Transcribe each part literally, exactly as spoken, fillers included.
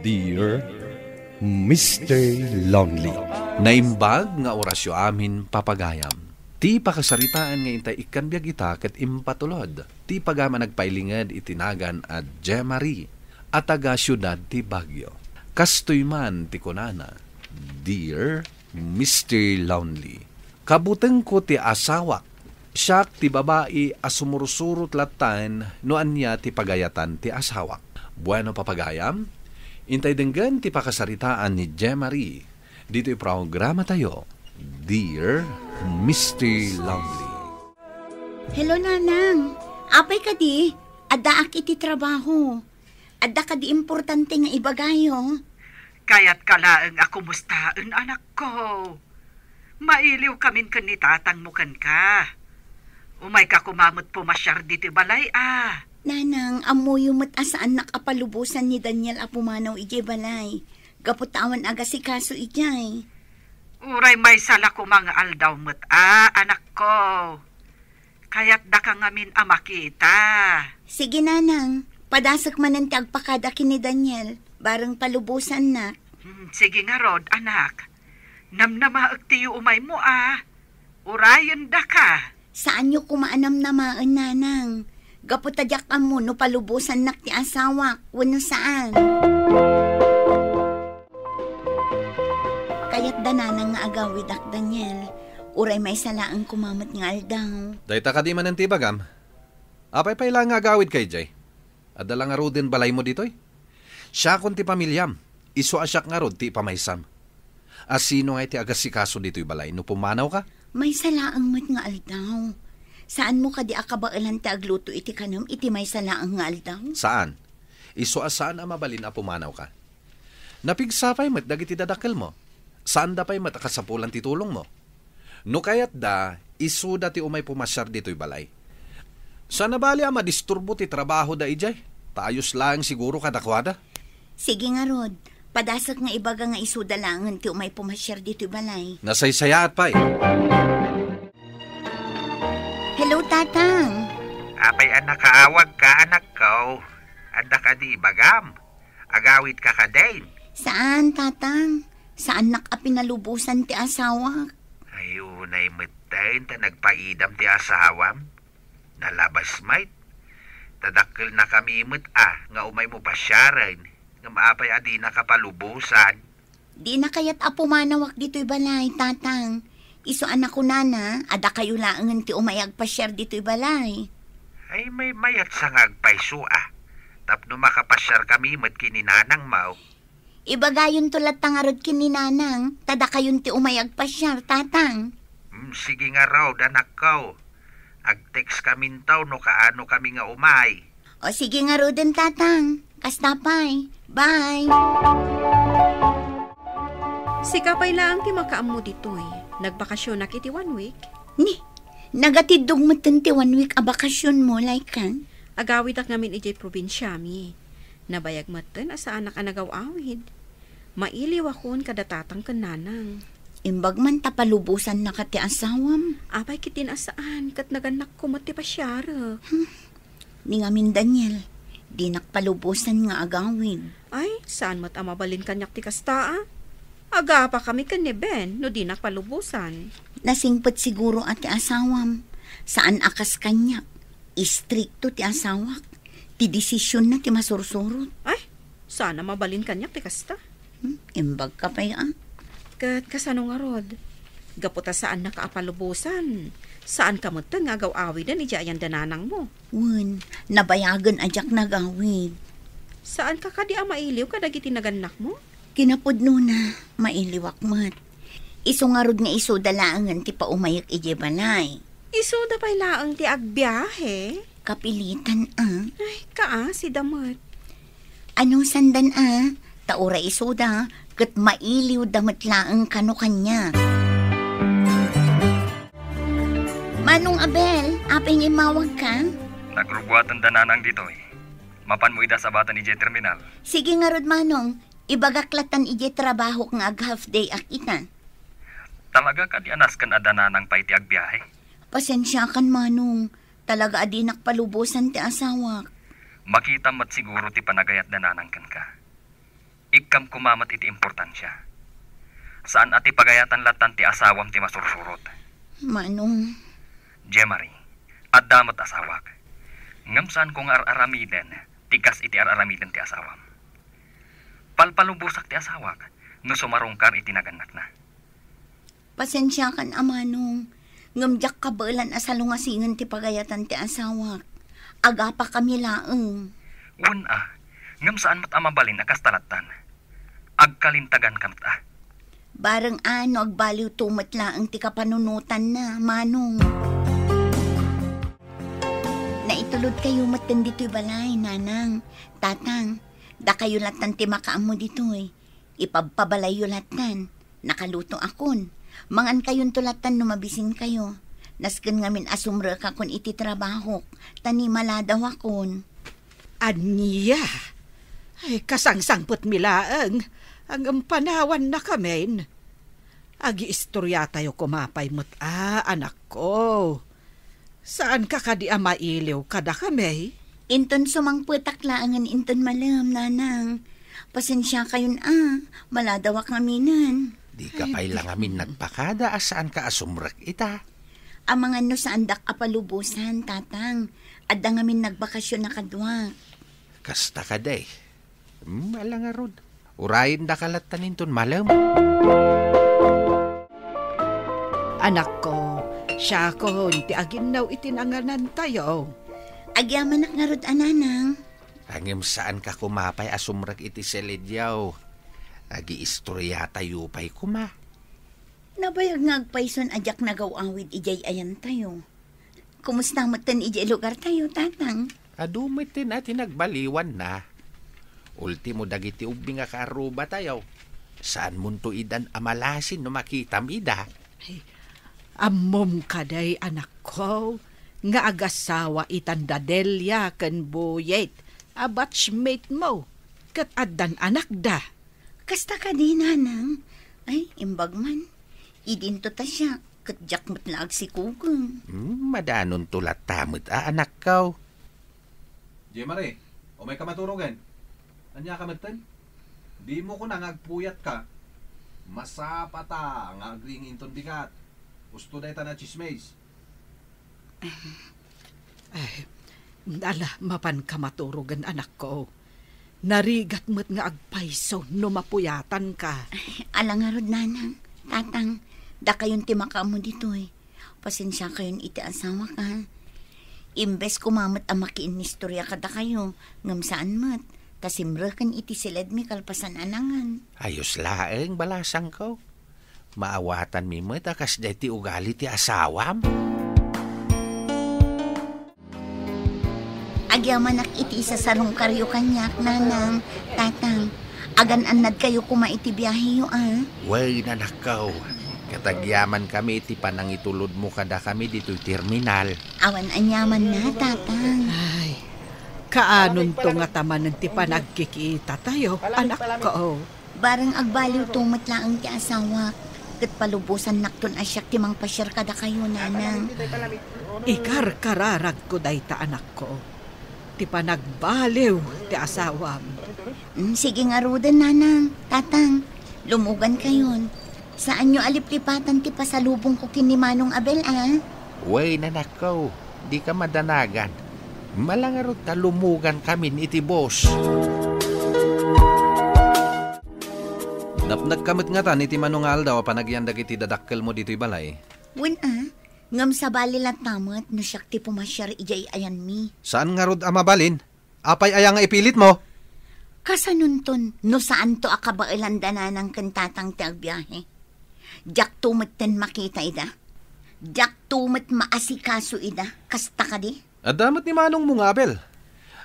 Dear Mister Lonely. Naimbag nga orasyo amin, papagayam. Ti pakasaritaan nga intay ikkan biag ita ket impatulod ti pagayam a nagpailinged iti nagan a Jemarie a taga siudad ti Baguio. Kastoy man ti kunana, Dear Mister Lonely, kabutengko ti asawak. Siak ti babai a sumursurot lattan no ania ti pagayatan ti asawak. Bueno, papagayam, intay denggen ti pakasaritaan ni Jemarie ditoy programatayo, Dear Mister Lonely. Hello, Nanang. Apay kadi? Addaak iti trabaho. Adda kadi importante nga ibagayo? Kayatka laeng a kumustaen, anakko. Mailiwkamin ken ni tatangmo kenka. Umayka koma met pumasiar ditoy balay a. Nanang, ammoyo met a saannak a palubosan ni Daniel a pumanaw idiay balay. Gapu ta awan agasikaso idiay. Uray maysa la koma nga aldaw met a, anakko. Kayatdaka ngamin a makita. Sige, Nanang. Padasek manen ti agpakada ken ni Daniel, bareng palubosannak. Hmm, sige ngarud, anak. Namnamaek ti umaymo a. Urayendaka. Saanyo koma a namnamaen, Nanang. Gapu ta diak ammo no palubosannak ti asawak wenno saan. Kayatda, Nanang, nga agawidak, Daniel. Uray maysa laeng koma met nga aldaw. Dayta kadi manen ti ibagam? Apay pay la nga agawidka idiay? Adda la ngaruden balaymo ditoy? Siakon ti pamiliam, isu a siak ngarud ti ipamaysam. A sino ngay ti agasikaso ditoy balay no pumanawka? Maysa laeng met nga aldaw. Saanmo kadi a kabaelan ti agluto iti kanem iti maysa laeng nga aldaw? Saan. Isu a saan a mabalin a pumanawka. Napigsa pay met dagiti dadakkelmo. Saanda pay met a kasapulan ti tulongmo. No kayatda, isuda ti umay pumasiar ditoy balay. Saan a bali a madisturbo ti trabahoda idiay. Ta ayos laeng siguro kadakuada. Sige ngarud, padasek nga ibaga nga isuda laengen ti umay pumasiar ditoy balay. Nasaysayaat pay. Hello, Tatang. Apay a nakaawagka, anakko? Adda kadi ibagam? Agawidka kadin? Saan, Tatang. Saannak a pinalubosan ti asawak. Ay, unay metten ta nagpaidam ti asawam. Nalabas met. Ta dakkelnakami met a nga umaymo pasiaren, ngem apay a dinaka palubosan? Dina kayat a pumanawak ditoy balay, Tatang. Isu a nakunana a dakayo laengen ti umay agpasiar ditoy balay. Ay, maymayatsa nga agpayso a. Tapno makapasiarkami met ken ni nanangmo. Ibagayonto latta ngarud ken ni nanang, ta dakayon ti umay agpasiar, Tatang. Hmm, sige ngarud, anakko. Agtextkaminto no kaanokami nga umay. O sige ngaruden, Tatang. Kasta pay. Bye. Sika pay laeng ti makaammo ditoy. Nagbakasionak iti one week. Ni, nagatiddog metten ti one week a bakasionmo, Laykan? Agawidak ngamin idiay probinsiami. Nabayag metten a saanak a nagaw-awid. Mailiwakon kada tatang ken nanang. Imbag man ta palubosannaka ti asawam. Apay ketdin a saan, ket nagannakko met ti pasiarek. Hmm. Ni ngamin, Daniel, dinak palubosan nga agawid. Ay, saan met a mabalin kaniak ti kasta a? Agapakami ken ni Ben no dinak palubosan. Nasingpet siguro a ti asawam. Saan a kas kaniak. Istrikto ti asawak. Ti desisionna ti masursurot. Ay, saan a mabalin kaniak ti kasta. Hmm, imbagka pay a. Ket kasano ngarud? Gapu ta saannaka a palubosan, saanka metten nga agaw-awiden idiay ayan da nanangmo. Wen, nabayagen a diak nagawid. Saanka kadi a mailiw kadagiti nagannakmo? Kinapudnona, mailiwak met. Isu ngarud nga isuda laengen ti paumayek idiay balay. Isuda pay laeng ti agbiahe? Kapilitan a. Ay, kaasida met. Anusandan a, ta uray isuda, ket mailiwda met laeng kano kaniak. Manong Abel, apay nga immawagka? Nagrubuaten da nanang ditoy. Mapanmo ida sabatan idiay terminal. Sige ngarud, Manong. Ibagak lattan idiay trabahok nga ag-half day ak ita. Talaga kadi a nasken a da nanang pay ti agbiahe? Pasensiakan, Manong. Talaga a dinak palubosan ti asawak. Makita met siguro ti panagayat da nanang kenka. Ikkam koma met iti importansia. Saan a ti pagayatan lattan ti asawam ti masursurot. Manong. Jemari, adda met asawak. Ngem saanko nga ar-aramiden ti kas iti ar-aramiden ti asawam. Palpalubosak ti asawak no sumarungkar iti nagannakna. Pasensiakan a manong, ngem diak kabaelan a salungasingen ti pagayatan ti asawak. Agapakami laeng. Wen a, ngem saan met a mabalin a kasta lattan. Agkalintagankami met a. Bareng a no agbaliwto met laeng ti kapanunotanna, manong. Naitulodkayo metten ditoy balay, nanang, tatang, dakayo lattan ti makaammo ditoy. Ipabpabalayyo lattan. Nakalutoakon. Mangankayonto lattan no mabisinkayo. Nasken ngamin a sumrekakon iti trabahok, ta ni maladawakon. Ania? Ay, kasangsangpetmi laeng. Ngem panawannakamin. Agiistoriatayo koma pay met a, anakko. Saanka kadi a mailiw kadakami? Inton sumangpetak laengen inton malem, nanang. Pasensiakayon a, maladawak ngaminen. Dika pay la ngamin nagpakada a saanka a sumrek ita. Amangan no saandak a palubosan, tatang. Adda ngamin nagbakasyon a kaduak. Kasta kadi. Hmm, ala ngarud. Urayendaka lattan inton malem. Anakko, siakon ti aginnaw iti nanganantayo. Agyamanak ngarud a, nanang. Ngem saanka koma pay a sumrek iti silidyo. Agiistoriatayo pay koma. Nabayag nga agpayson a diak nagaw-awid idiay ayantayo. Kumusta metten idiay lugartayo, tatang? Adu metten a ti nagbaliwanna. Ultimo dagiti ubing a kaarrubatayo. Saanmonto idan a malasin no makitam ida. Ay, ammom kadi, anakko, nga agasawa itan da Delia ken Boyet a batchmate mo, ket addan anakda. Kasta kadi, nanang? Ay, imbag man. Idinto ta siak, ket diak met la agsikugeng. Hmm, madanonto latta met a, anakko. Jemari, umayka maturogen. Ania ka metten? Dimo kuna nga agpuyatka. Masapata nga agriing inton bigat. Husto dayta a tsismis. Ay, ala, mapanka maturogen, anakko. Narigat met nga agpayso no mapuyatanka. Ay, ala ngarud, nanang, tatang, dakayon ti makaammo ditoy. Pasensiakayon iti asawak, a. Imbes koma met a makiinnistoria kadakayo, ngem saan met, ta simreken iti siledmi kalpasan a nangan. Ayos laeng, balasangko. Maawatanmi met a kasdiay ti ugali ti asawam. Agyamanak iti isasarungkaryo kaniak, nanang, tatang. Agan-annadkayo koma iti biaheyo, a? Wen, anakko. Ket agyamankami iti panangitulodmo kadakami ditoy terminal. Awan aniamanna, tatang. Ay, kaanonto ngata manen ti panagkikitatayo, anakko? Bareng agbaliwto met laeng ti asawak, ket palubosannakton a siak ti mangpasiar kadakayo, nanang. Ikarkararagko dayta, anakko, ti panagbaliw ti asawam. Mm, sige ngaruden, nanang, tatang, lumugankayon. Saanyo a liplipatan ti pasalubongko ken ni Manong Abel, a? Wen, anakko, dika madanagan. Ala ngarud ta lumugankamin iti bus. Napnekka met ngatan iti mano nga aldaw a panagyan dagiti dadakkelmo ditoy balay. Wen, a, ngem sabali latta met no siak ti pumasiar idiay ayanmi. Saan ngarud a mabalin? Apay aya nga ipilitmo? Kasanonton no saanto a kabaelan da nanang ken tatang ti agbiahe? Diakto metten makita ida. Diakto met maasikaso ida. Kasta kadi? Adda met ni manongmo nga Abel.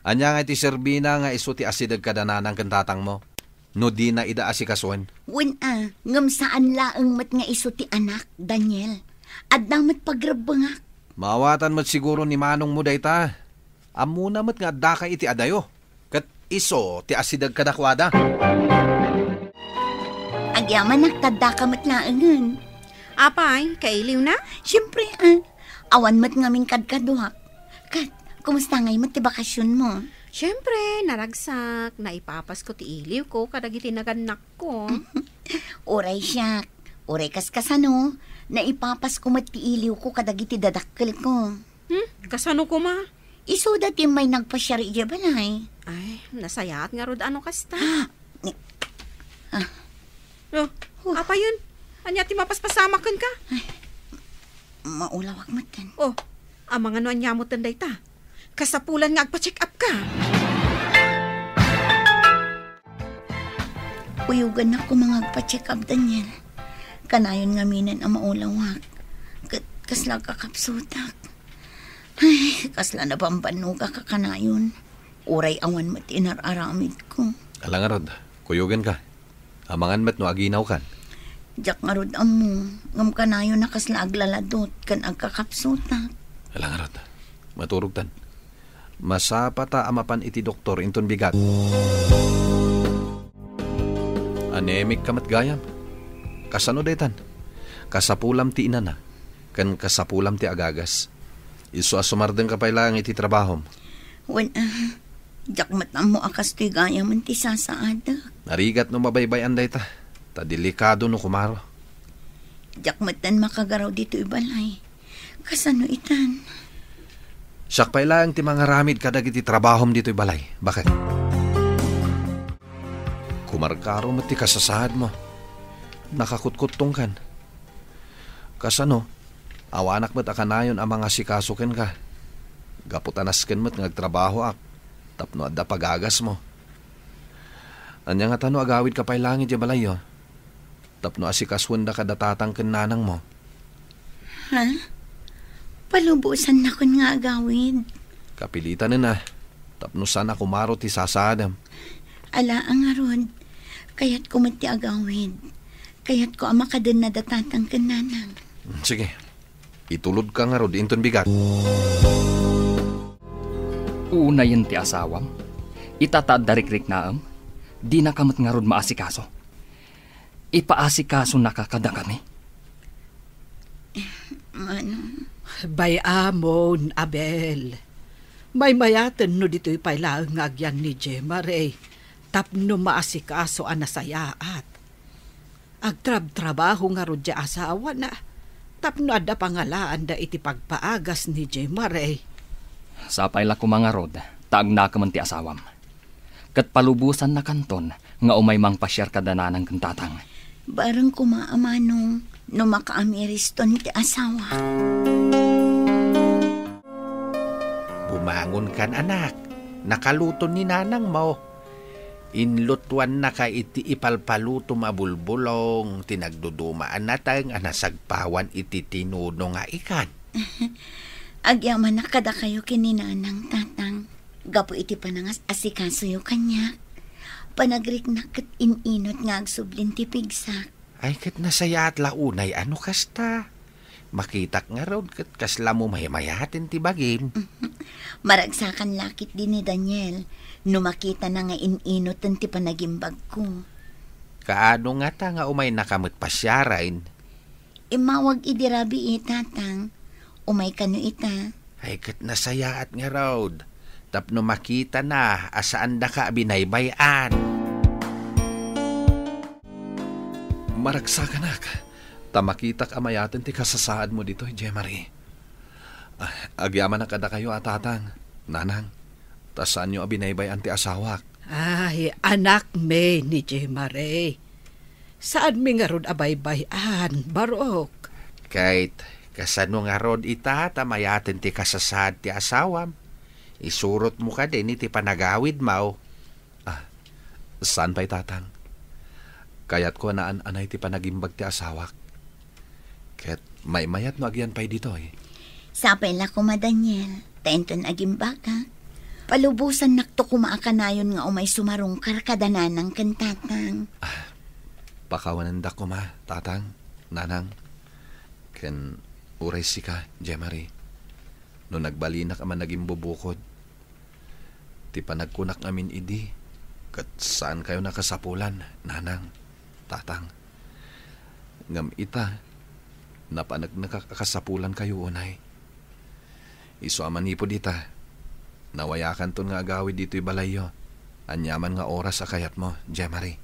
Ania nga iti serbina nga isu ti asideg kada nanang ken tatangmo, no dina ida asikasoen? Wen a, ngem saan laeng met nga isu ti anak, Daniel. Adda met pagrebbengak. Maawatan met siguro ni manongmo dayta. Ammona met nga addaka iti adayo, ket isu ti asideg kadakuada. Agyamanak ta addaka met laengen. Apay, kailiwna? Siempre, a. Awan met ngamin kadkaduak. Ket, kumusta ngay met ti bakasionmo? Siempre, naragsak, naipapasko ti iliwko kadagiti nagannakko. Uray siak, uray kaskasano, naipapasko met ti iliwko kadagiti dadakkelko. Hmm? Kasano koma? Isuda ti may nagpasiar idiay balay. Ay, nasayaat ngarud no kasta. Ah, ni-, ah. Oh, huh. Apayon? Ania ti mapaspasamak kenka? Ay, maulawak metten. Oh, amangan no ania metten dayta? Kasapulan nga agpa-check up ka. Uyogannak koma nga agpa-check up, Daniel. Kanayon ngaminen a maulawak. Ket kasla agkakapsutak. Ay, kasla nabambannogak a kanayon. Uray awan met inar-aramidko. Ala ngarud, kuyogen ka. Amangan met no aginawkan. Diak ngarud ammo, ngem kanayon a kasla aglaladot ken agkakapsutak. Ala ngarud, maturogtan. Masapata a mapan iti doktor inton bigat. Anemic ka met gayam. Kasano daytan? Kasapulam ti inana, ken kasapulam ti agagas. Isu a sumardeng ka pay laeng iti trabahom. Wen, ah, diak met ammo a kastoy gayamen ti sasaadek. Narigat no mabaybay-an dayta, ta delikado no kumaro. Diak metten makagaraw ditoy balay. Kasano itan? Siak pay laeng ti mangaramid kadagiti trabahom ditoy balay. Baket? Kumarkaro met ti kasasaadmo. Nakakutkuttongkan. Kasano? Awanak met a kanayon a mangasikaso kenka. Gapu ta nasken met nga agtrabahoak tapno adda pagagasmo. Ania ngata no agawidka pay laeng idiay balayyo tapno asikasuendaka da tatang ken nanangmo? Ha? Palubosannakon nga agawid? Kapilitanen a, tapno saan a kumaro ti sasaadem. Ala a ngarud, kayatko met ti agawid. Kayatko a makadenna da tatang ken nanang. Sige, itulodka ngarud inton bigat. Unayen ti asawam, ita ta adda rikriknaem, dinaka met ngarud maasikaso. Ipaasikasonaka kadakami. Manong. Bay-amon, Abel. Maymayaten no ditoy pay laeng nga agyan ni Jemma Ray tapno maasikaso a nasayaat. Agtrabtrabaho ngarud ti asawana tapno adda pangalaanda iti pagpaagas ni Jemma Ray. Sapay la koma ngarud ta agnakemen ti asawam. Ket palubosannakanton nga umay mangpasiar kada nanang ken tatang. Bareng koma a manong no makaamiriston ti asawa. Bumangonkan, anak. Nakaluto ni nanangmo. Inlutuannaka iti ipalpalutom a bulbulong ti nagduduma a nateng a nasagpawan iti tinuno nga ikan. Agyamanak kadakayo ken ni nanang, tatang. Gapu iti panangas-asikasoyo kaniak, panagriknak ket in-inut nga agsublin ti pigsak. Ay, ket nasayaat la unay a no kasta. Makitak ngarud ket kasla mo maymayaten ti bagim. Maragsakan la ketdi ni Daniel no makitana nga in-inuten ti panagimbagko. Kaano ngata nga umaynaka met pasiaren? Immawag idi rabii, tatang. Umay kano ita. Ay, ket nasayaat ngarud, tapno makitana a saandaka a binaybay-an. Maragsakanak, ta makitak a mayaten ti kasasaadmo ditoy, Jemma Ray. Ah, agyamanak kadakayo a tatang, nanang, ta saanyo a binaybay-an ti asawak. Ay, anakmi ni Jemma Ray. Saanmi ngarud a baybay-an, Barok. Ket, kasano ngarud ita ta mayaten ti kasasaad ti asawam? Isurotmo kadin iti panagawidmo. Ah, saan pay, tatang. Kayatko a naan-anay ti panagimbag ti asawak. Ket maymayat no agyan pay ditoy. Sapay la koma, Daniel, ta inton agimbagak, palubosannakto koma a kanayon nga umay sumarungkar kada nanang ken tatang. Ah, pakawanendak koma, tatang, nanang, ken uray sika, Jemma Ray. No nagbalinak a managimbubukod, ti panagkunak ngamin idi, ket saankayo nakasapulan, nanang, tatang. Ngem ita, napaneknekak a kasapulankayo unay. Isu a manipud ita, Nawayakanton nga agawid ditoy balayyo. Aniaman nga oras a kayatmo, Jemari.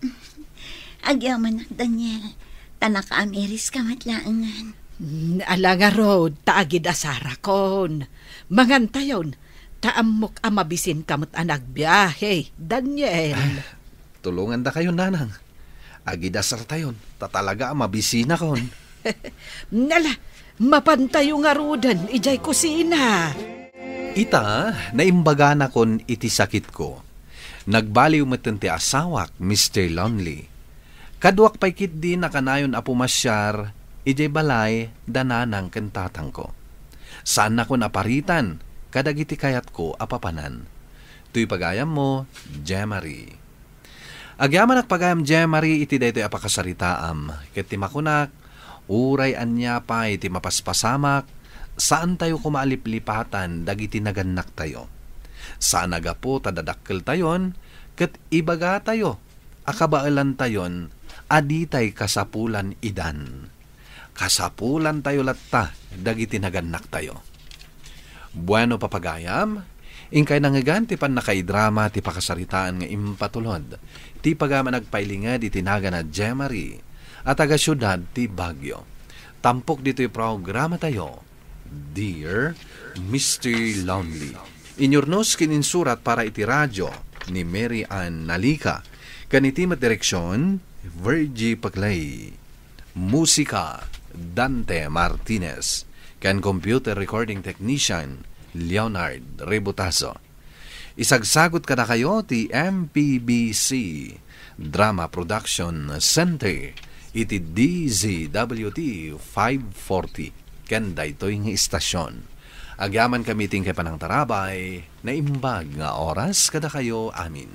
Agyamanak, Daniel. Ta nakaamiriska met laengen. Mm, ala ngarud, ta agidasarakon. Mangantayon, ta ammok a mabisinka met a nagbiahe, Daniel. Tulongandakayon, nanang. Agidasartayon, ta talaga a mabisinakon. Nala, mapantayo ngaruden idiay kusina. Ita, naimbaganakon iti sakitko. Nagbaliw metten ti asawak, Mister Lonely. Kaduak pay ketdi nakanayon a pumasiar idiay balay da nanang ken tatangko. Saannakon a paritan kadagiti kayatko a papanan. Toy pagayammo, Jemari. Agyamanak pagayam, Jemari, iti daytoy a pakasaritaam, ket ti makunak, uray ania pay ti mapaspasamak, saantayo koma a liplipatan dagiti nagannaktayo. Saan a gapu ta dadakkeltayon, ket ibagatayo a kabaelantayon a ditay kasapulan idan. Kasapulantayo latta dagiti nagannaktayo. Bueno, papagayam, inkay nangngegan ti pannakaidrama ti pakasaritaan nga impatulod ti pagayam a nagpailinged iti nagan a Jemari a taga-siudad ti Baguio. Tampok ditoy programatayo, Dear Mister Lonely. Inyurnos ken insurat para iti radio ni Mary Ann Nalica. Ken iti met direksion, Virgie Paclay. Musika, Dante Martinez. Ken computer recording technician, Leonard Rebutazo. Isagsagut kadakayo ti M P B C Drama Production Center iti D Z W T five forty ken daytoy nga istasion. Agyamankami ti inkay panangtarabay, naimbag nga oras kadakayo amin.